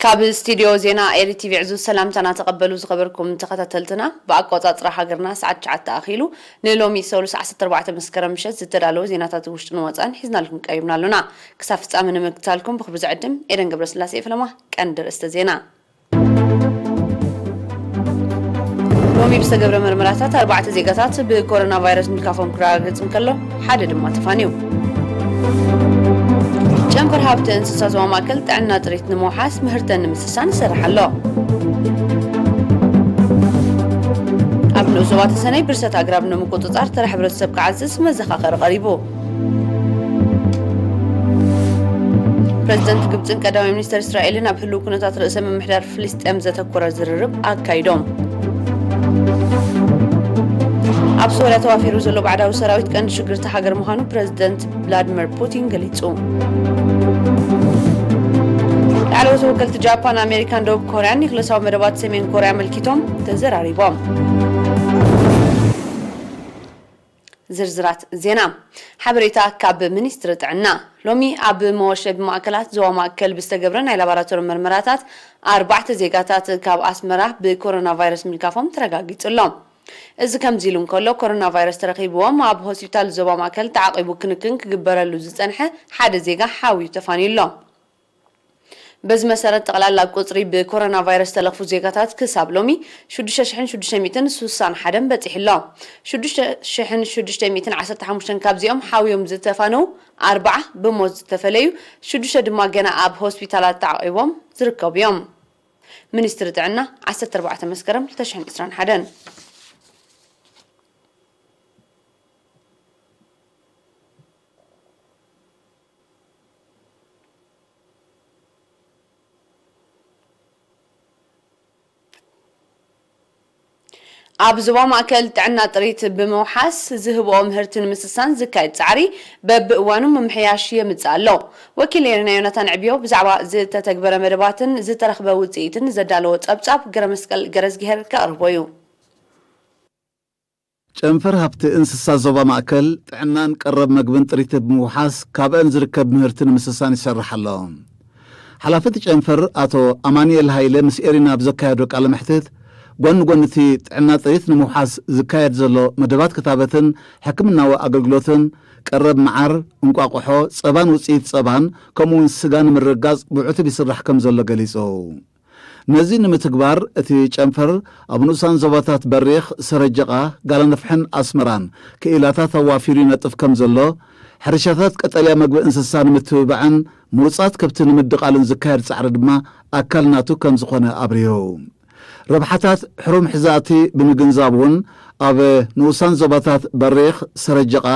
ካብ ስቱድዮ ዜና ኤሪ ቲቪ ዕዙዝ ሰላምታና ተቐበሉ ዝኸበርኩም ተኸታተልትና። ብኣቆጻጽራ ሃገርና ሰዓት ትሽዓተ ኣኺሉ። ንሎሚ ሰሉስ ዓሰርተ ኣርባዕተ መስከረም ምሸት ዝተዳለወ ዜናታት ውሽጥን ወጻእን ሒዝናልኩም ቀሪብና ኣሎና። ክሳብ ፍጻመ ንምክታልኩም ብኽብሪ ዝዕድም ኤደን ገብረስላሴ እየ። ፈለማ ቀንዲ ርእስተ ዜና። ሎሚ ብዝተገብረ መርመራታት ኣርባዕተ ዜጋታት ብኮሮና ቫይረስ ምልካፎም ክረጋገጽ እንከሎ፣ ሓደ ድማ ተፋንዩ። ጨንፈር ሃብቲ እንስሳ ዞባ ማእከል ጥዕና ጥሪት ንምውሓስ ምህርተን ንምስሳን ይሰርሕ ኣሎ። ኣብ ንኡስ ዞባ ተሰነይ ብርሰት ኣግራብ ንምቁጽጻር ተራ ሕብረተሰብ ክዓዝዝ መዘኻኸሪ ቀሪቡ። ፕረዚደንት ግብጽን ቀዳማይ ሚኒስተር እስራኤልን ኣብ ህልው ኩነታት ርእሰ ምምሕዳር ፍልስጤም ዘተኮረ ዝርርብ ኣካይዶም። ኣብ ሶርያ ተዋፊሩ ዘሎ ባዕዳዊ ሰራዊት ቀንዲ ሽግር እታ ሃገር ምዃኑ ፕረዚደንት ቭላድሚር ፑቲን ገሊጹ። ላዕለዎት ወከልቲ ጃፓን፣ ኣሜሪካን ደቡብ ኮርያን ኒክለሳዊ መደባት ሰሜን ኮርያ ኣመልኪቶም ተዘራሪቦም። ዝርዝራት ዜና። ሓበሬታ ካብ ሚኒስትሪ ጥዕና። ሎሚ ኣብ መወሸቢ ማእከላት ዞባ ማእከል ብዝተገብረ ናይ ላቦራቶሪ መርመራታት ኣርባዕተ ዜጋታት ካብ ኣስመራ ብኮሮና ቫይረስ ምልካፎም ተረጋጊጹ ኣሎ። እዚ ከምዚ ኢሉ እንከሎ፣ ኮሮና ቫይረስ ተረኺብዎም ኣብ ሆስፒታል ዞባ ማእከል ተዓቂቡ ክንክን ክግበረሉ ዝጸንሐ ሓደ ዜጋ ሓውዩ ተፋንዩ ኣሎ። በዚ መሰረት፣ ጠቕላላ ቁጽሪ ብኮሮና ቫይረስ ዝተለኽፉ ዜጋታት ክሳብ ሎሚ ሽዱሽተ ሽሕን ሽዱሽተ ሚእትን ስሳን ሓደን በጺሑ ኣሎ። ሽዱሽተ ሽሕን ሽዱሽተ ሚእትን ዓሰርተ ሓሙሽተን ካብዚኦም ሓውዮም ዝተፋነው፣ ኣርባዓ ብሞት ዝተፈለዩ፣ ሽዱሽተ ድማ ገና ኣብ ሆስፒታላት ተዓቒቦም ዝርከቡ እዮም። ሚኒስትሪ ጥዕና፣ ዓሰርተ ኣርባዕተ መስከረም ክልተ ሽሕን ዕስራን ሓደን። ኣብ ዞባ ማእከል ጥዕና ጥሪት ብምውሓስ ዝህብኦ ምህርቲ ንምስሳን ዝካየድ ጻዕሪ በብእዋኑ ምምሕያሽ የምጽእ ኣሎ። ወኪል ኤሪና ዮናታን ዕብዮ ብዛዕባ ዝተተግበረ መደባትን ዝተረኽበ ውጽኢትን ዘዳለዎ ጸብጻብ ገረመስቀል ገረዝግሄር ከቕርቦ እዩ። ጨንፈር ሃብቲ እንስሳ ዞባ ማእከል ጥዕናን ቀረብ መግብን ጥሪት ብምውሓስ ካብአን ዝርከብ ምህርቲ ንምስሳን ይሰርሕ ኣሎ። ሓላፊ እቲ ጨንፈር ኣቶ ኣማኑኤል ሃይለ ምስ ኤሪና ኣብ ዘካየዶ ቃለ መሕትት፣ ጎኒ ጎኒ እቲ ጥዕና ጥሪት ንምውሓስ ዝካየድ ዘሎ መደባት ክታበትን ሕክምናዊ ኣገልግሎትን፣ ቀረብ መዓር፣ እንቋቑሖ፣ ጸባን ውጽኢት ጸባን፣ ከምኡ'ውን ስጋ ንምርግጋጽ ብዕቱብ ይስራሕ ከም ዘሎ ገሊጹ። ነዚ ንምትግባር እቲ ጨንፈር ኣብ ንኡሳን ዞባታት በሪኽ፣ ሰረጀቓ፣ ጋላነፍሕን ኣስመራን ክኢላታት ኣዋፊሩ ይነጥፍ ከም ዘሎ፣ ሕርሻታት ቀጠልያ መግቢ እንስሳ ንምትብባዕን ምሩጻት ከብቲ ንምድቓልን ዝካየድ ጻዕሪ ድማ ኣካል ናቱ ከም ዝኾነ ኣብሪሁ። ረብሓታት ሕሩም ሕዛእቲ ብምግንዛብ እውን ኣብ ንኡሳን ዞባታት በሪኽ፣ ሰረጀቓ፣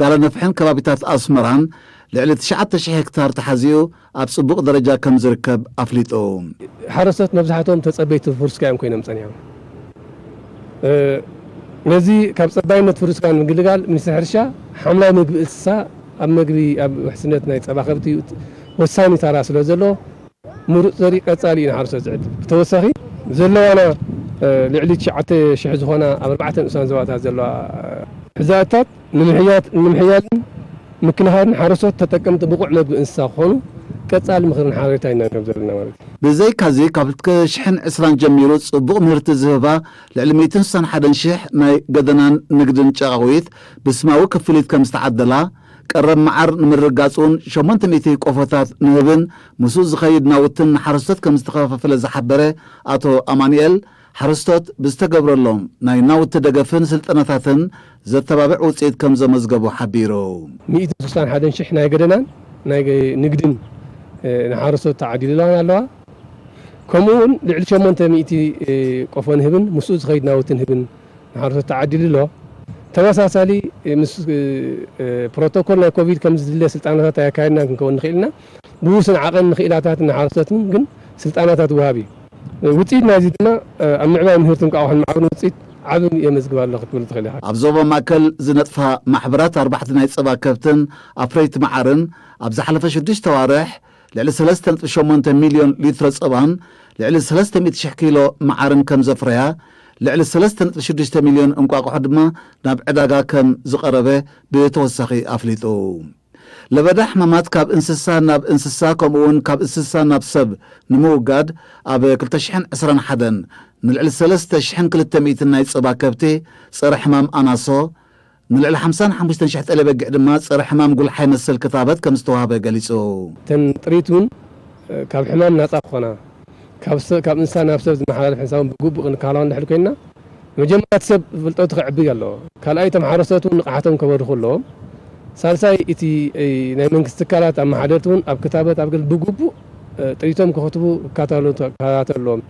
ጋላነፍሕን ከባቢታት ኣስመራን ልዕሊ ትሽዓተ ሽሕ ሄክታር ተሓዚኡ ኣብ ጽቡቕ ደረጃ ከም ዝርከብ ኣፍሊጡ። ሓረስቶት መብዛሕትኦም ተጸበይቲ ፍሩስካ እዮም ኮይኖም ጸኒሖም። እ፣ ነዚ ካብ ጸባይነት ፍሩስካ ንምግልጋል ሚኒስትሪ ሕርሻ ሓምላይ ምግቢ እንስሳ ኣብ መግቢ፣ ኣብ ውሕስነት ናይ ጸባ ከብቲ ወሳኒ ታራ ስለ ዘሎ፣ ምሩጽ ዘርኢ ቀጻሊ እዩ ንሓረስቶት ዝዕድል። ብተወሳኺ ዘለዋና፣ እ፣ ልዕሊ ትሽዓተ ሽሕ ዝኾና ኣብ ኣርባዕተ ንኡሳን ዞባታት ዘለዋ፣ እ፣ ሕዛእታት ንምሕያት-፣ ንምሕያልን ምክንኻንን ሓረስቶት ተጠቀምቲ ብቑዕ መግቢ እንስሳ ክኾኑ ቀጻሊ ምኽርን ሓበሬታ ኢና ንህብ ዘለና ማለት እዩ። ብዘይካዚ፣ ካብ ክልተ ሽሕን ዕስራን ጀሚሩ ጽቡቕ ምህርቲ ዝህባ ልዕሊ ሚእትን ስሳን ሓደን ሽሕ ናይ ገደናን ንግድን ጨቓዊት ብስማዊ ክፍሊት ከም ዝተዓደላ፣ ቀረብ መዓር ንምርግጋጽ እውን ሸሞንተ ሚእቲ ቆፎታት ንህብን ምስኡ ዝኸይድ ናውትን ንሓረስቶት ከም ዝተኸፋፈለ ዝሓበረ ኣቶ ኣማኑኤል፣ ሓረስቶት ብዝተገብረሎም ናይ ናውቲ ደገፍን ስልጠናታትን ዘተባብዕ ውጽኢት ከም ዘመዝገቡ ሓቢሩ። ሚእትን ስሳን ሓደን ሽሕ ናይ ገደናን ናይ ገ-፣ ንግድን፣ እ፣ ንሓረስቶት ተዓዲሉላን ኣለዋ። ከምኡ እውን ልዕሊ ሸሞንተ ሚእቲ፣ እ፣ ቆፎ ንህብን ምስኡ ዝኸይድ ናውትን ህብን ንሓረስቶት ተዓዲሉ ኣሎ። ተመሳሳሊ፣ እ፣ ምስ፣ እ፣ እ፣ ፕሮቶኮል ናይ ኮቪድ ከም ዝድለ ስልጠናታት ኣየካየድናን ክንከውን ንኽእል ኢና። ብውሱን ዓቐን ንኽኢላታትን ንሓረስቶትን ግን ስልጠናታት ወሃቢ። ውጽኢት ናይዚ ድማ፣ ኣብ ምዕባይ ምህርትን እንቋቑሖን ማዕርን ውጽኢት ዓቢ የመዝግብ ኣሎ ክትብል ትኽእል ኢኻ። ኣብ ዞባ ማእከል ዝነጥፋ ማሕበራት ኣርባሕቲ ናይ ጸባ ከብትን ኣፍረይቲ መዓርን ኣብ ዝሓለፈ ሽዱሽተ ኣዋርሕ ልዕሊ ሰለስተ ነጥቢ ሸሞንተ ሚልዮን ሊትሮ ጸባን ልዕሊ ሰለስተ ሚእቲ ሽሕ ኪሎ መዓርን ከም ዘፍረያ፣ ልዕሊ ሰለስተ ነጥቢ ሽዱሽተ ሚልዮን እንቋቑሖ ድማ ናብ ዕዳጋ ከም ዝቐረበ ብተወሳኺ ኣፍሊጡ። ለበዳ ሕማማት ካብ እንስሳ ናብ እንስሳ ከምኡ እውን ካብ እንስሳ ናብ ሰብ ንምውጋድ ኣብ ክልተ ሽሕን ዕስራን ሓደን ንልዕሊ ሰለስተ ሽሕን ክልተ ሚእትን ናይ ጸባ ከብቲ ጸረ ሕማም ኣናሶ፣ ንልዕሊ ሓምሳን ሓሙሽተን ሽሕ ጠለበጊዕ ድማ ጸረ ሕማም ጉልሓይ መሰል ክታበት ከም ዝተዋህበ ገሊጹ። እተን ጥሪት እውን ካብ ሕማም ናጻ ክኾና፣ ካብ ሰብ፣ ካብ እንስሳ ናብ ሰብ ዝመሓላለፍ ሕንሳውን ብግቡእ ክንከላኸሎ እንድሕር ኮይንና፣ መጀመርያ እቲ ሰብ ፍልጠቱ ክዕብይ ኣለዎ። ካልኣይ፣ እቶም ሓረስቶት እውን ንቕሓቶም ከበርኹ ኣለዎም። ሳልሳይ፣ እቲ ናይ መንግስቲ ትካላት ኣመሓደርቲ እውን ኣብ ክታበት ኣብ ገል ብግቡእ ጥሪቶም ክኸትቡ ክከታተሉ ኣለዎም።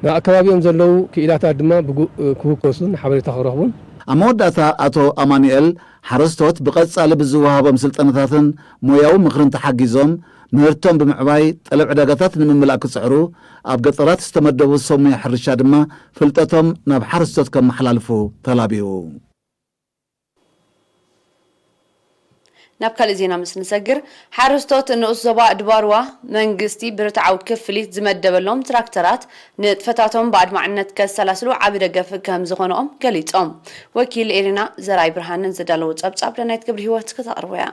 ናብ ኣከባቢኦም ዘለዉ ክኢላታት ድማ ብጉ-፣ ክውከሱን ሓበሬታ ክረኽቡን። ኣብ መወዳእታ ኣቶ ኣማኑኤል፣ ሓረስቶት ብቐጻሊ ብዝወሃቦም ስልጠናታትን ሞያዊ ምኽርን ተሓጊዞም ምህርቶም ብምዕባይ ጠለብ ዕዳጋታት ንምምላእ ክጽዕሩ፣ ኣብ ገጠራት ዝተመደቡ ሰብ ሞያ ሕርሻ ድማ ፍልጠቶም ናብ ሓረስቶት ከመሓላልፉ ተላብዩ። ናብ ካልእ ዜና ምስ ንሰግር፣ ሓረስቶት ንኡስ ዞባ ድባርዋ መንግስቲ ብርትዓዊ ክፍሊት ዝመደበሎም ትራክተራት ንጥፈታቶም ብኣድማዕነት ከሰላስሉ ዓቢ ደገፍ ከም ዝኾነኦም ገሊጾም። ወኪል ኤሪና ዘርኣይ ብርሃንን ዝዳለዎ ጸብጻብ ዳናይት ገብረ ህይወት ክተቕርቦ እያ።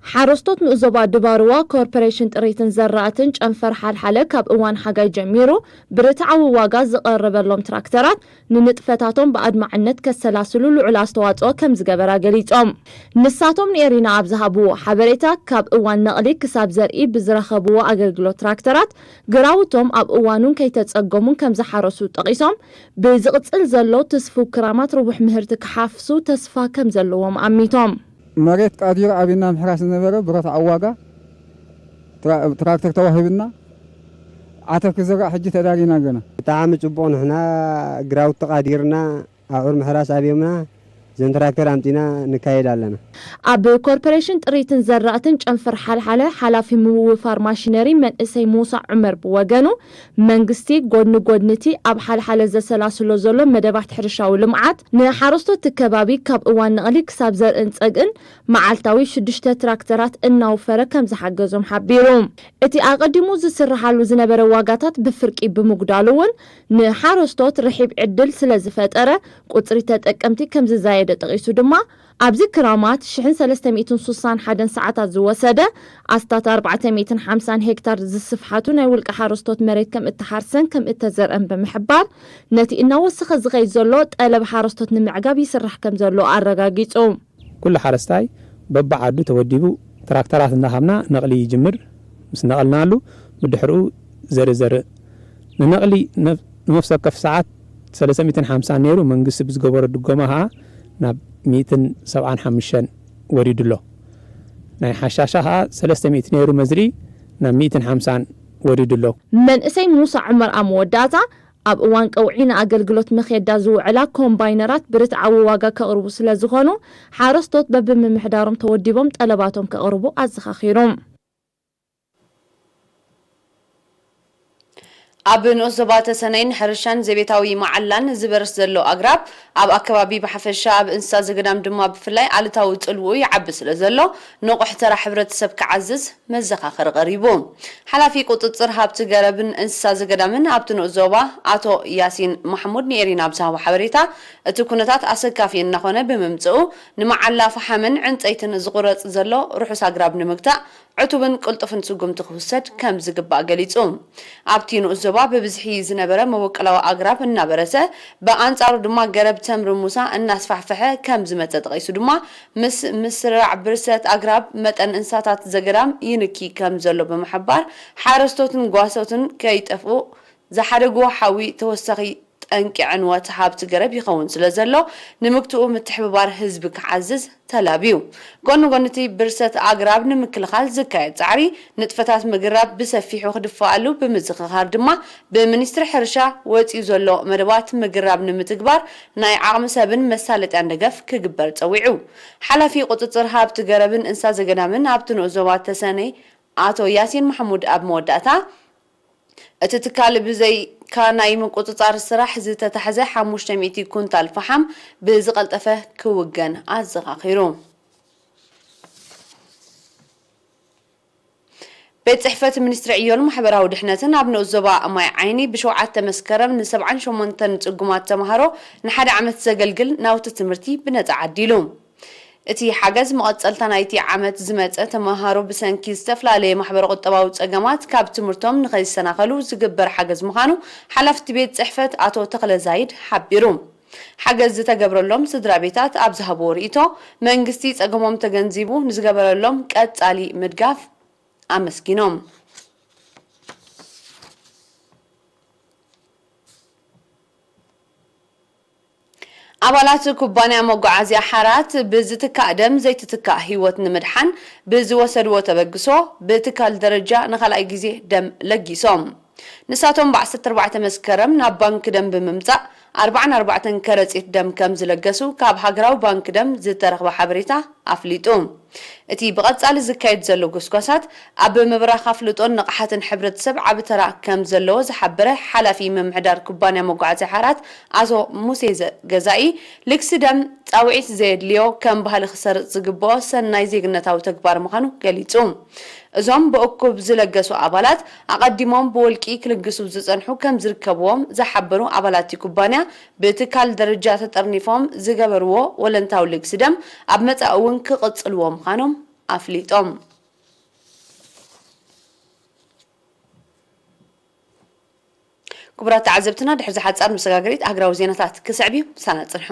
ሓረስቶት ንኡስ ዞባ ድባርዋ ኮርፖሬሽን ጥሪትን ዘራእትን ጨንፈር ሓልሓለ ካብ እዋን ሓጋይ ጀሚሩ ብርትዓዊ ዋጋ ዝቐረበሎም ትራክተራት ንንጥፈታቶም ብኣድማዕነት ከሰላስሉ ልዑል ኣስተዋፅኦ ከም ዝገበራ ገሊፆም። ንሳቶም ንኤሪና ኣብ ዝሃብዎ ሓበሬታ ካብ እዋን ነቕሊ ክሳብ ዘርኢ ብዝረኸብዎ ኣገልግሎት ትራክተራት ግራውቶም ኣብ እዋኑን ከይተፀገሙን ከም ዝሓረሱ ጠቒሶም ብዝቕፅል ዘሎ ትስፉው ክራማት ርቡሕ ምህርቲ ክሓፍሱ ተስፋ ከም ዘለዎም ኣሚቶም። መሬት ቃዲሩ ኣብና ምሕራስ ዝነበረ ብረትዓዊ ዋጋ ትራክተር ተዋሂብና ዓተር ክዝራእ ሕጂ ተዳሪና ገና። ብጣዕሚ ፅቡቕ ንሕና ግራውቲ ቃዲርና ኣብዑር ምሕራስ ኣብዮምና ዘን ትራክተር ኣምፂና ንካየድ ኣለና። ኣብ ኮርፖሬሽን ጥሪትን ዘራእትን ጨንፈር ሓልሓለ ሓላፊ ምውፋር ማሽነሪ መንእሰይ ሙሳ ዑመር ብወገኑ መንግስቲ ጎድኒ ጎድኒ እቲ ኣብ ሓልሓለ ዘሰላስሎ ዘሎ መደባት ሕርሻዊ ልምዓት፣ ንሓረስቶት እቲ ከባቢ ካብ እዋን ነቕሊ ክሳብ ዘርእን ጸግእን መዓልታዊ ሽዱሽተ ትራክተራት እናወፈረ ከም ዝሓገዞም ሓቢሩ። እቲ ኣቐዲሙ ዝስርሓሉ ዝነበረ ዋጋታት ብፍርቂ ብምጉዳሉ እውን ንሓረስቶት ርሒብ ዕድል ስለ ዝፈጠረ፣ ቁጽሪ ተጠቀምቲ ከም ዝዛየደ ጠቒሱ ድማ፣ ኣብዚ ክራማት ሽሕን ሰለስተ ሚእትን ሱሳን ሓደን ሰዓታት ዝወሰደ ኣስታት ኣርባዕተ ሚእትን ሓምሳን ሄክታር ዝስፍሓቱ ናይ ውልቀ ሓረስቶት መሬት ከም እተሓርሰን ከም እተዘርአን ብምሕባር፣ ነቲ እናወሰኸ ዝኸይድ ዘሎ ጠለብ ሓረስቶት ንምዕጋብ ይስራሕ ከም ዘሎ ኣረጋጊጹ። ኩሉ ሓረስታይ በብዓዱ ተወዲቡ ትራክተራት እንዳሃብና ነቕሊ ይጅምር። ምስ ነቐልናሉ ብድሕርኡ ዘርኢ ዘርእ ንነቕሊ ንነፍሲ ወከፍ ሰዓት ሰለስተ ሚእትን ሓምሳን ነይሩ፣ መንግስቲ ብዝገበሮ ድጎማ ኸዓ ናብ ሚእትን ሰብዓን ሓሙሽተን ወሪዱ ኣሎ። ናይ ሓሻሻ ኸዓ ሰለስተ ሚእቲ ነይሩ መዝርኢ ናብ ሚእትን ሓምሳን ወሪዱ ኣሎ። መንእሰይ ሙሳ ዑመር ኣብ መወዳእታ፣ ኣብ እዋን ቀውዒ ንኣገልግሎት መኼዳ ዝውዕላ ኮምባይነራት ብርትዓዊ ዋጋ ከቕርቡ ስለ ዝኾኑ፣ ሓረስቶት በብምምሕዳሮም ተወዲቦም ጠለባቶም ከቕርቡ ኣዘኻኺሩ። ኣብ ንኡስ ዞባ ተሰነይን ሕርሻን ዘቤታዊ መዓላን ዝበርስ ዘሎ ኣግራብ ኣብ ኣከባቢ ብሓፈሻ ኣብ እንስሳ ዘገዳም ድማ ብፍላይ ኣሉታዊ ጽልውኡ ይዓቢ ስለ ዘሎ ንቑሕ ተራ ሕብረተሰብ ክዓዝዝ መዘኻኸሪ ቀሪቡ። ሓላፊ ቁጽጽር ሃብቲ ገረብን እንስሳ ዘገዳምን ኣብቲ ንኡስ ዞባ ኣቶ ያሲን ማሕሙድ ንኤሪና ኣብ ዝሃቦ ሓበሬታ እቲ ኩነታት ኣሰካፊ እናኾነ ብምምጽኡ ንመዓላ ፈሓምን ዕንጸይትን ዝቑረጽ ዘሎ ርሑስ ኣግራብ ንምግታእ ዕቱብን ቅልጡፍን ስጉምቲ ክውሰድ ከም ዝግባእ ገሊጹ። ኣብቲ ንኡስ ዞባ ብብዝሒ ዝነበረ መበቆላዊ ኣግራብ እናበረሰ፣ ብኣንጻሩ ድማ ገረብ ተምሪ ሙሳ እናስፋሕፈሐ ከም ዝመጸ ጠቒሱ ድማ፣ ምስ ምስርራዕ ብርሰት ኣግራብ መጠን እንስሳታት ዘገዳም ይንኪ ከም ዘሎ ብምሕባር፣ ሓረስቶትን ጓሶትን ከይጠፍኡ ዝሓደግዎ ሓዊ ተወሳኺ ጠንቂ ዕንወት ሃብቲ ገረብ ይኸውን ስለ ዘሎ ንምግትኡ ምትሕብባር ህዝቢ ክዓዝዝ ተላብዩ። ጎኒ ጎኒ እቲ ብርሰት ኣግራብ ንምክልኻል ዝካየድ ጻዕሪ ንጥፈታት ምግራብ ብሰፊሑ ክድፈኣሉ ብምዝኽኻር ድማ ብሚኒስትሪ ሕርሻ ወጺኡ ዘሎ መደባት ምግራብ ንምትግባር ናይ ዓቕሚ ሰብን መሳለጥያን ደገፍ ክግበር ጸዊዑ። ሓላፊ ቁጽጽር ሃብቲ ገረብን እንስሳ ዘገዳምን ኣብቲ ንኡስ ዞባ ተሰነይ ኣቶ ያሲን ማሕሙድ ኣብ መወዳእታ እቲ ትካል ብዘይካ ናይ ምቁጽጻር ስራሕ ዝተታሕዘ ሓሙሽተ ሚእቲ ኩንታል ፈሓም ብዝቐልጠፈ ክውገን ኣዘኻኺሩ። ቤት ጽሕፈት ሚኒስትሪ ዕዮን ማሕበራዊ ድሕነትን ኣብ ንኡስ ዞባ ማይ ዓይኒ ብሸውዓተ መስከረም ንሰብዓን ሸሞንተን ጽጉማት ተምሃሮ ንሓደ ዓመት ዘገልግል ናውቲ ትምህርቲ ብነጻ ዓዲሉ። እቲ ሓገዝ መቐጸልታ ናይቲ ዓመት ዝመጸ ተመሃሮ ብሰንኪ ዝተፈላለየ ማሕበረ ቁጠባዊ ጸገማት ካብ ትምህርቶም ንኸይሰናኸሉ ዝግበር ሓገዝ ምዃኑ ሓላፍቲ ቤት ጽሕፈት ኣቶ ተኽለ ዛይድ ሓቢሩ። ሓገዝ ዝተገብረሎም ስድራ ቤታት ኣብ ዝሃብዎ ርእይቶ፣ መንግስቲ ጸገሞም ተገንዚቡ ንዝገበረሎም ቀጻሊ ምድጋፍ ኣመስጊኖም። ኣባላት ኩባንያ መጓዓዝያ ሓራት ብዝትካእ ደም ዘይትትካእ ህይወት ንምድሓን ብዝወሰድዎ ተበግሶ ብትካል ደረጃ ንኻልኣይ ግዜ ደም ለጊሶም። ንሳቶም ብ ዓሰርተ ኣርባዕተ መስከረም ናብ ባንክ ደም ብምምጻእ ኣርባዓን ኣርባዕተን ከረጺት ደም ከም ዝለገሱ ካብ ሃገራዊ ባንክ ደም ዝተረኽበ ሓበሬታ ኣፍሊጡ። እቲ ብቐጻሊ ዝካየድ ዘሎ ጎስጓሳት ኣብ ምብራኽ ኣፍልጦን ንቕሓትን ሕብረተሰብ ዓቢ ተራ ከም ዘለዎ ዝሓበረ ሓላፊ ምምሕዳር ኩባንያ መጓዓዝያ ሓራት ኣቶ ሙሴ ዘ-፣ ገዛኢ፣ ልግሲ ደም ጻውዒት ዘየድልዮ ከም ባህሊ ክሰርጽ ዝግብኦ ሰናይ ዜግነታዊ ተግባር ምዃኑ ገሊጹ። እዞም ብእኩብ ዝለገሱ ኣባላት ኣቐዲሞም ብውልቂ ክልግሱ ዝጸንሑ ከም ዝርከብዎም ዝሓበሩ ኣባላት እቲ ኩባንያ፣ ብትካል ደረጃ ተጠርኒፎም ዝገበርዎ ወለንታዊ ልግሲ ደም ኣብ መጻኢ እውን ክቕጽልዎ ምዃኖም ኣፍሊጦም። ክቡራት ተዓዘብትና፣ ድሕሪ ዝሓጻር መሰጋገሪት ኣህግራዊ ዜናታት ክስዕብ እዩ። ምሳና ጽንሑ።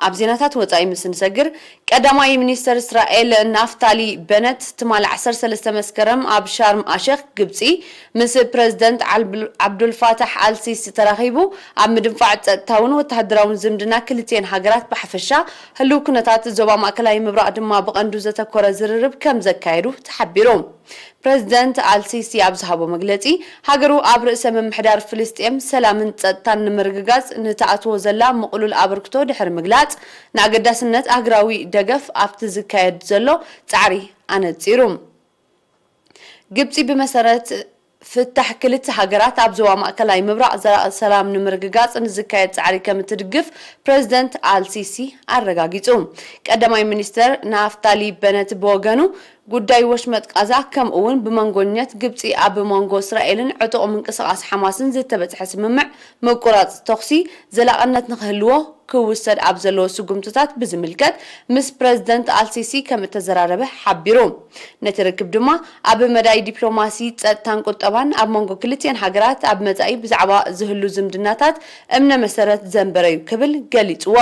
ኣብ ዜናታት ወጻኢ ምስ ንሰግር፣ ቀዳማይ ሚኒስተር እስራኤል ናፍታሊ በነት ትማሊ ዓሰርተ ሰለስተ መስከረም ኣብ ሻርም ኣሸኽ ግብጺ ምስ ፕረዚደንት ዓልብል-፣ ዓብዱልፋታሕ ኣልሲሲ ተራኺቡ ኣብ ምድንፋዕ ጸጥታውን ወተሃደራውን ዝምድና ክልቲኤን ሃገራት ብሓፈሻ፣ ህልው ኩነታት ዞባ ማእከላይ ምብራቕ ድማ ብቐንዱ ዘተኮረ ዝርርብ ከም ዘካየዱ ተሓቢሩ። ፕረዚደንት ኣልሲሲ ኣብ ዝሃቦ መግለጺ፣ ሃገሩ ኣብ ርእሰ ምምሕዳር ፍልስጤም ሰላምን ጸጥታን ንምርግጋጽ ንትኣትዎ ዘላ ምቕሉል ኣበርክቶ ድሕሪ ምግላጽ፣ ንኣገዳስነት ኣህግራዊ ደገፍ ኣብቲ ዝካየድ ዘሎ ጻዕሪ ኣነጺሩ። ግብጺ ብመሰረት ፍታሕ ክልተ ሃገራት ኣብ ዞባ ማእከላይ ምብራቕ ዘላቒ ሰላም ንምርግጋጽ ንዝካየድ ጻዕሪ ከም እትድግፍ ፕረዚደንት ኣልሲሲ ኣረጋጊጹ። ቀዳማይ ሚኒስተር ናፍታሊ በነት ብወገኑ፣ ጉዳይ ወሽመጥ ቃዛ፣ ከምኡ እውን ብመንጎኛት ግብጺ ኣብ መንጎ እስራኤልን ዕጡቕ ምንቅስቓስ ሓማስን ዝተበጽሐ ስምምዕ ምቁራጽ ተኹሲ ዘላቕነት ንኽህልዎ ክውሰድ ኣብ ዘለዎ ስጉምትታት ብዝምልከት ምስ ፕረዚደንት ኣልሲሲ ከም እተዘራረበ ሓቢሩ። ነቲ ርክብ ድማ ኣብ መዳይ ዲፕሎማሲ፣ ጸጥታን ቁጠባን ኣብ መንጎ ክልቲኤን ሃገራት ኣብ መጻኢ ብዛዕባ ዝህሉ ዝምድናታት እምነ መሰረት ዘንበረ እዩ ክብል ገሊጽዎ።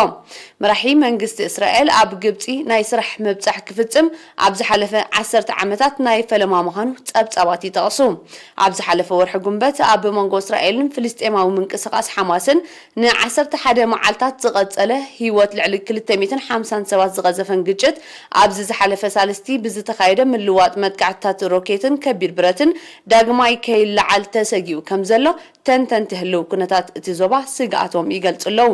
መራሒ መንግስቲ እስራኤል ኣብ ግብጺ ናይ ስራሕ ምብጻሕ ክፍጽም ኣብ ዝሓለፈ ዓሰርተ ዓመታት ናይ ፈለማ ምዃኑ ጸብጻባት ይጠቕሱ። ኣብ ዝሓለፈ ወርሒ ጉንበት ኣብ መንጎ እስራኤልን ፍልስጤማዊ ምንቅስቓስ ሓማስን ንዓሰርተ ሓደ መዓልታት ዝቐጸለ ህይወት ልዕሊ ክልተ ሚእትን ሓምሳን ሰባት ዝቐዘፈን ግጭት፣ ኣብዚ ዝሓለፈ ሳልስቲ ብዝተኻየደ ምልዋጥ መጥቃዕትታት ሮኬትን ከቢድ ብረትን ዳግማይ ከይለዓል ተሰጊኡ ከም ዘሎ ተንተንቲ ህልው ኩነታት እቲ ዞባ ስግኣቶም ይገልጹ ኣለዉ።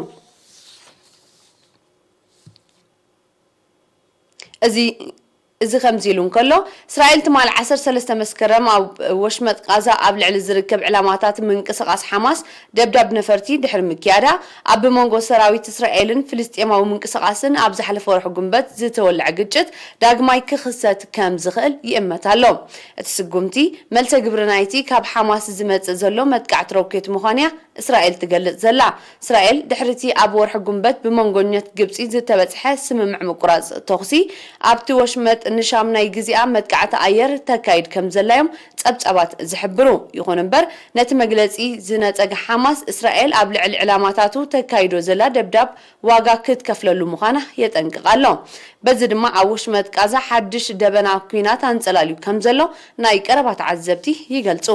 እዚ፣ እዚ ከምዚ ኢሉ እንከሎ፣ እስራኤል ትማሊ ዓሰርተ ሰለስተ መስከረም ኣብ ወሽመጥ ቃዛ ኣብ ልዕሊ ዝርከብ ዕላማታት ምንቅስቓስ ሓማስ ደብዳብ ነፈርቲ ድሕሪ ምክያዳ፣ ኣብ መንጎ ሰራዊት እስራኤልን ፍልስጤማዊ ምንቅስቓስን ኣብ ዝሓለፈ ወርሒ ጉንበት ዝተወልዐ ግጭት ዳግማይ ክኽሰት ከም ዝኽእል ይእመት ኣሎ። እቲ ስጉምቲ፣ መልሰ ግብሪ ናይቲ ካብ ሓማስ ዝመጽእ ዘሎ መጥቃዕቲ ሮኬት ምዃኑ'ያ እስራኤል ትገልጽ ዘላ። እስራኤል ድሕሪ'ቲ ኣብ ወርሒ ጉንበት ብመንጎኛት ግብጺ ዝተበጽሐ ስምምዕ ምቁራጽ ተኹሲ፣ ኣብቲ ወሽመጥ ንሻም ናይ ግዜኣ መጥቃዕቲ ኣየር ተካይድ ከም ዘላ'ዮም ጸብጻባት ዝሕብሩ። ይኹን እምበር፣ ነቲ መግለጺ ዝነጸገ ሓማስ፣ እስራኤል ኣብ ልዕሊ ዕላማታቱ ተካይዶ ዘላ ደብዳብ ዋጋ ክትከፍለሉ ምዃና የጠንቅቕ ኣሎ። በዚ ድማ ኣብ ወሽመጥ ቃዛ ሓድሽ ደበና ኲናት ኣንጸላልዩ ከም ዘሎ ናይ ቀረባ ተዓዘብቲ ይገልጹ።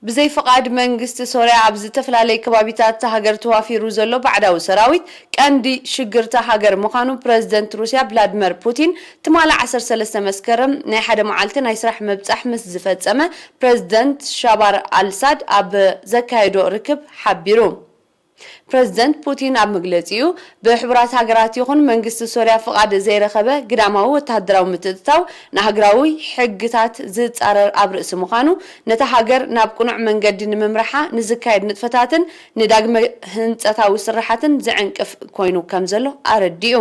ብዘይ ፍቓድ መንግስቲ ሶርያ ኣብ ዝተፈላለየ ከባቢታት እታ ሃገር ተዋፊሩ ዘሎ ባዕዳዊ ሰራዊት ቀንዲ ሽግር እታ ሃገር ምዃኑ ፕረዚደንት ሩስያ ቭላድመር ፑቲን ትማሊ ዓሰርተ ሰለስተ መስከረም ናይ ሓደ መዓልቲ ናይ ስራሕ ምብጻሕ ምስ ዝፈጸመ ፕረዚደንት ሻባር ኣልሳድ ኣብ ዘካየዶ ርክብ ሓቢሩ። ፕረዚደንት ፑቲን ኣብ መግለጺኡ፣ ብሕቡራት ሃገራት ይኹን መንግስቲ ሶርያ ፍቓድ ዘይረኸበ ግዳማዊ ወተሃደራዊ ምትእትታው ንሃገራዊ ሕግታት ዝጻረር ኣብ ርእሲ ምዃኑ፣ ነታ ሃገር ናብ ቅኑዕ መንገዲ ንምምራሓ ንዝካየድ ንጥፈታትን ንዳግመ ህንጸታዊ ስራሓትን ዝዕንቅፍ ኮይኑ ከም ዘሎ ኣረዲኡ።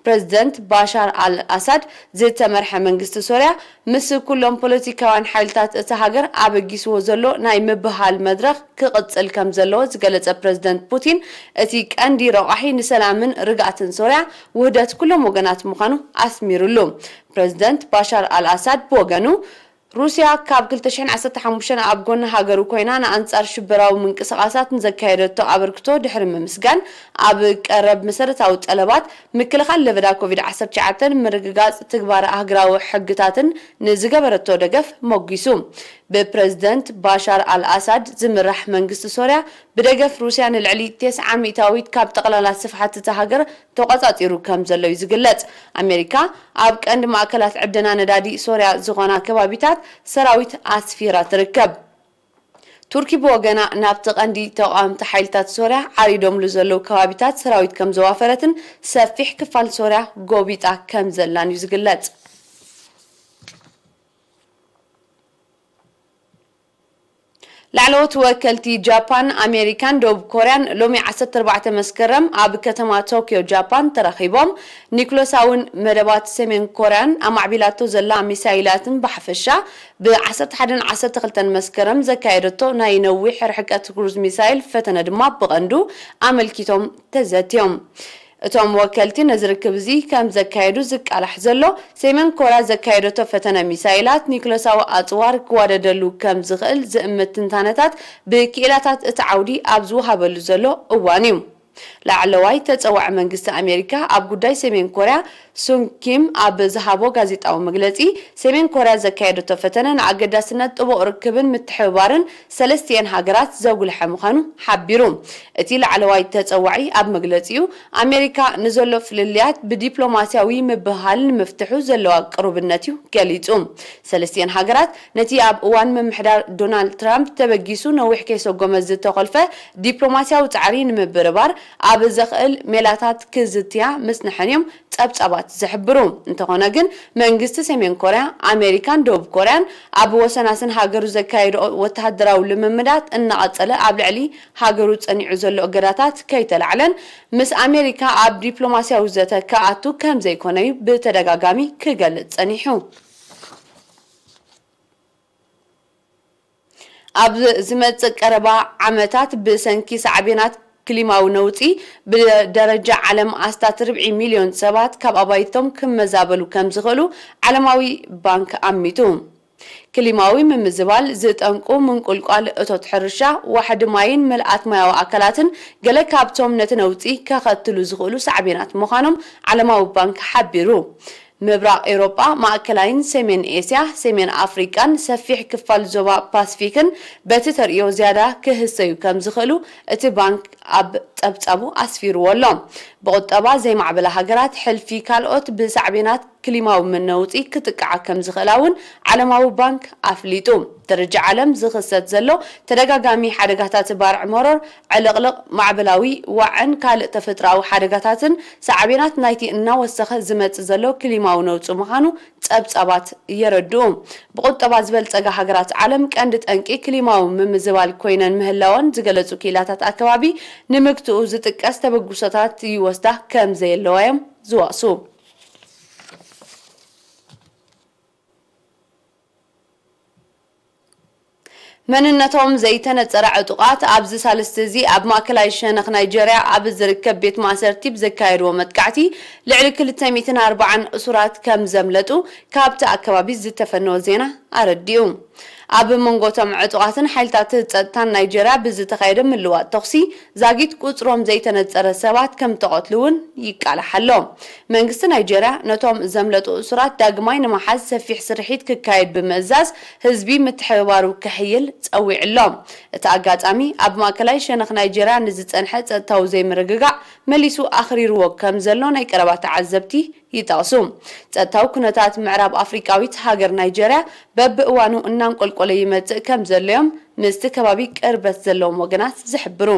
ፕረዚደንት ባሻር ኣል ኣሳድ ዝተመርሐ መንግስቲ ሶርያ፣ ምስ ኩሎም ፖለቲካውያን ሓይልታት እታ ሃገር ኣበጊስዎ ዘሎ ናይ ምብህሃል መድረኽ ክቕጽል ከም ዘለዎ ዝገለጸ ፕረዚደንት ፑቲን፣ እቲ ቀንዲ ረቋሒ ንሰላምን ርግኣትን ሶርያ ውህደት ኩሎም ወገናት ምዃኑ ኣስሚሩሉ። ፕረዚደንት ባሻር ኣል ኣሳድ ብወገኑ፣ ሩስያ ካብ ክልተ ሽሕን ዓሰርተ ሓሙሽተን ኣብ ጎኒ ሃገሩ ኮይና ንኣንጻር ሽበራዊ ምንቅስቓሳት ንዘካየደቶ ኣበርክቶ ድሕሪ ምምስጋን፣ ኣብ ቀረብ መሰረታዊ ጠለባት ምክልኻል ለበዳ ኮቪድ ዓሰርተ ትሽዓተ ምርግጋጽ ትግባረ ኣህጉራዊ ሕግታትን ንዝገበረቶ ደገፍ ሞጒሱ። ብፕረዚደንት ባሻር ኣል ኣሳድ ዝምራሕ መንግስቲ ሶርያ ብደገፍ ሩስያ ንልዕሊ ተስዓ ሚእታዊት ካብ ጠቕላላ ስፍሓት እታ ሃገር ተቖጻጺሩ ከም ዘሎ እዩ ዝግለጽ። ኣሜሪካ ኣብ ቀንዲ ማእከላት ዕደና ነዳዲ ሶርያ ዝኾና ከባቢታት ሰራዊት ኣስፊራ ትርከብ። ቱርኪ ብወገና ናብቲ ቀንዲ ተቓወምቲ ሓይልታት ሶርያ ዓሪዶምሉ ዘለዉ ከባቢታት ሰራዊት ከም ዘዋፈረትን ሰፊሕ ክፋል ሶርያ ጎቢጣ ከም ዘላን እዩ ዝግለጽ። ላዕለዎት ወከልቲ ጃፓን፣ ኣሜሪካን ደቡብ ኮርያን ሎሚ ዓሰርተ ኣርባዕተ መስከረም ኣብ ከተማ ቶክዮ ጃፓን ተራኺቦም፣ ኒኩለሳውን መደባት ሰሜን ኮርያን ኣማዕቢላቶ ዘላ ሚሳይላትን ብሓፈሻ ብ ዓሰርተ ሓደን ዓሰርተ ክልተን መስከረም ዘካየደቶ ናይ ነዊሕ ርሕቀት ክሩዝ ሚሳይል ፈተነ ድማ ብቐንዱ ኣመልኪቶም ተዘትዮም። እቶም ወከልቲ ነዚ ርክብ እዚ ከም ዘካየዱ ዝቃላሕ ዘሎ፣ ሰሜን ኮርያ ዘካየደቶ ፈተነ ሚሳይላት ኒክለሳዊ ኣጽዋር ክዋደደሉ ከም ዝኽእል ዝእምት ትንታነታት ብክኢላታት እቲ ዓውዲ ኣብ ዝወሃበሉ ዘሎ እዋን እዩ። ላዕለዋይ ተጸዋዒ መንግስቲ ኣሜሪካ ኣብ ጉዳይ ሰሜን ኮርያ ሱንግ ኪም ኣብ ዝሃቦ ጋዜጣዊ መግለጺ፣ ሰሜን ኮርያ ዘካየደቶ ፈተነ ንኣገዳስነት ጥቡቕ ርክብን ምትሕብባርን ሰለስቲኤን ሃገራት ዘጉልሐ ምዃኑ ሓቢሩ። እቲ ላዕለዋይ ተጸዋዒ ኣብ መግለጺኡ፣ ኣሜሪካ ንዘሎ ፍልልያት ብዲፕሎማስያዊ ምብህሃል ንምፍትሑ ዘለዋ ቅሩብነት እዩ ገሊጹ። ሰለስቲኤን ሃገራት ነቲ ኣብ እዋን ምምሕዳር ዶናልድ ትራምፕ ተበጊሱ ነዊሕ ከይሰጎመ ዝተኾልፈ ዲፕሎማስያዊ ጻዕሪ ንምብርባር ኣብ ዘኽእል ሜላታት ክዝትያ ምጽንሐን እዮም ጸብጻባት ዝሕብሩ። እንተኾነ ግን፣ መንግስቲ ሰሜን ኮርያ፣ ኣሜሪካን ደቡብ ኮርያን ኣብ ወሰናስን ሃገሩ ዘካየድኦ ወተሃደራዊ ልምምዳት እናቐጸለ፣ ኣብ ልዕሊ ሃገሩ ጸኒዑ ዘሎ እገዳታት ከይተላዕለን ምስ ኣሜሪካ ኣብ ዲፕሎማስያዊ ዘተ ክኣቱ ከም ዘይኮነ እዩ ብተደጋጋሚ ክገልጽ ጸኒሑ። ኣብ ዝመጽእ ቀረባ ዓመታት ብሰንኪ ሳዕቤናት ክሊማዊ ነውጺ ብደረጃ ዓለም ኣስታት ርብዒ ሚልዮን ሰባት ካብ ኣባይቶም ክመዛበሉ ከም ዝኽእሉ ዓለማዊ ባንክ ኣሚቱ። ክሊማዊ ምምዝባል ዝጠንቁ ምንቁልቋል እቶት ሕርሻ፣ ዋሕዲ ማይን ምልኣት ማያዊ ኣካላትን ገለ ካብቶም ነቲ ነውጺ ከኸትሉ ዝኽእሉ ሳዕቤናት ምዃኖም ዓለማዊ ባንክ ሓቢሩ። ምብራቕ ኤውሮጳ፣ ማእከላይን ሰሜን ኤስያ፣ ሰሜን ኣፍሪቃን ሰፊሕ ክፋል ዞባ ፓስፊክን በቲ ተርእዮ ዝያዳ ክህሰዩ ከም ዝኽእሉ እቲ ባንክ ኣብ ጸብጻቡ ኣስፊርዎ ኣሎ። ብቁጠባ ዘይማዕበላ ሃገራት ሕልፊ ካልኦት ብሳዕቤናት ክሊማዊ ምነውጺ ክጥቅዓ ከም ዝኽእላ እውን ዓለማዊ ባንክ ኣፍሊጡ። ደረጃ ዓለም ዝኽሰት ዘሎ ተደጋጋሚ ሓደጋታት ባርዕ መሮር፣ ዕልቕልቕ፣ ማዕበላዊ ዋዕን ካልእ ተፈጥሮኣዊ ሓደጋታትን ሳዕቤናት ናይቲ እናወሰኸ ዝመጽእ ዘሎ ክሊማዊ ነውጺ ምዃኑ ጸብጻባት የረድኡ። ብቁጠባ ዝበልጸጋ ሃገራት ዓለም ቀንዲ ጠንቂ ክሊማዊ ምምዝባል ኮይነን ምህላወን ዝገለጹ ክኢላታት ኣከባቢ፣ ንምግትኡ ዝጥቀስ ተበግሶታት ይወስዳ ከም ዘየለዋ እዮም ዝወቕሱ። መንነቶም ዘይተነጸረ ዕጡቓት ኣብዚ ሳልስቲ እዚ ኣብ ማእከላይ ሸነኽ ናይጀርያ ኣብ ዝርከብ ቤት ማእሰርቲ ብዘካየድዎ መጥቃዕቲ ልዕሊ ክልተ ሚእትን ኣርባዓን እሱራት ከም ዘምለጡ ካብቲ ኣከባቢ ዝተፈነወ ዜና ኣረዲኡ። ኣብ መንጎ እቶም ዕጡቓትን ሓይልታት ጸጥታን ናይጀርያ ብዝተኻየደ ምልዋጥ ተኹሲ ዛጊት ቁጽሮም ዘይተነጸረ ሰባት ከም ተቐትሉ እውን ይቃላሕ ኣሎ። መንግስቲ ናይጀርያ ነቶም ዘምለጡ እሱራት ዳግማይ ንምሓዝ ሰፊሕ ስርሒት ክካየድ ብምእዛዝ ህዝቢ ምትሕብባሩ ክሕይል ጸዊዑ ኣሎ። እቲ ኣጋጣሚ ኣብ ማእከላይ ሸነኽ ናይጀርያ ንዝጸንሐ ጸጥታዊ ዘይምርግጋእ መሊሱ ኣኽሪርዎ ከም ዘሎ ናይ ቀረባ ተዓዘብቲ ይጠቕሱ። ጸጥታዊ ኩነታት ምዕራብ ኣፍሪቃዊት ሃገር ናይጀርያ በብእዋኑ እናንቆልቆለ ይመጽእ ከም ዘሎ እዮም ምስቲ ከባቢ ቅርበት ዘለዎም ወገናት ዝሕብሩ።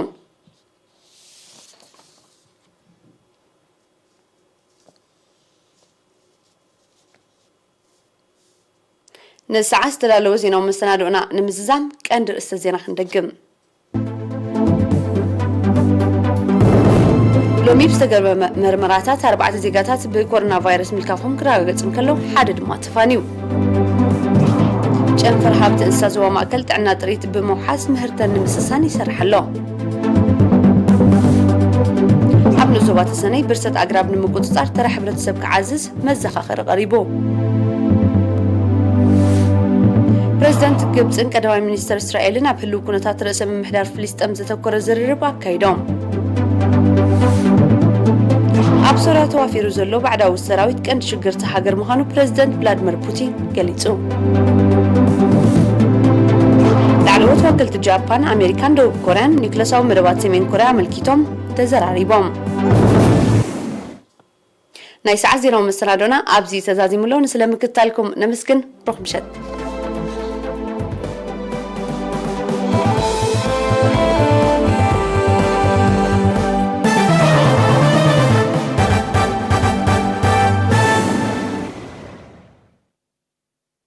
ንሰዓት ዝተዳለወ ዜናዊ መሰናድኦና ንምዝዛም ቀንዲ ርእሰ ዜና ክንደግም። ሎሚ ብዝተገበረ መ-፣ መርመራታት ኣርባዕተ ዜጋታት ብኮሮና ቫይረስ ምልካፎም ክረጋገጽ እንከሎ፣ ሓደ ድማ ተፋንዩ። ጨንፈር ሃብቲ እንስሳ ዞባ ማእከል ጥዕና ጥሪት ብምውሓስ ምህርተን ንምስሳን ይሰርሕ ኣሎ። ኣብ ንኡስ ዞባ ተሰነይ ብርሰት ኣግራብ ንምቁጽጻር ተራ ሕብረተሰብ ክዓዝዝ መዘኻኸሪ ቀሪቡ። ፕረዚደንት ግብጽን ቀዳማይ ሚኒስተር እስራኤልን ኣብ ህልው ኩነታት ርእሰ ምምሕዳር ፍልስጤም ዘተኮረ ዝርርብ ኣካይዶም። ኣብ ሶርያ ተዋፊሩ ዘሎ ባዕዳዊ ሰራዊት ቀንዲ ሽግር እታ ሃገር ምዃኑ ፕረዚደንት ቭላድሚር ፑቲን ገሊጹ። ላዕለዎት ወከልቲ ጃፓን፣ ኣሜሪካን ደቡብ ኮርያን ኒውክለሳዊ መደባት ሰሜን ኮርያ ኣመልኪቶም ተዘራሪቦም። ናይ ሰዓት ዜናዊ መሰናዶና ኣብዚ እዩ ተዛዚሙ ኣሎ። ንስለ ምክትታልኩም ነመስግን። ብሩኽ ምሸት።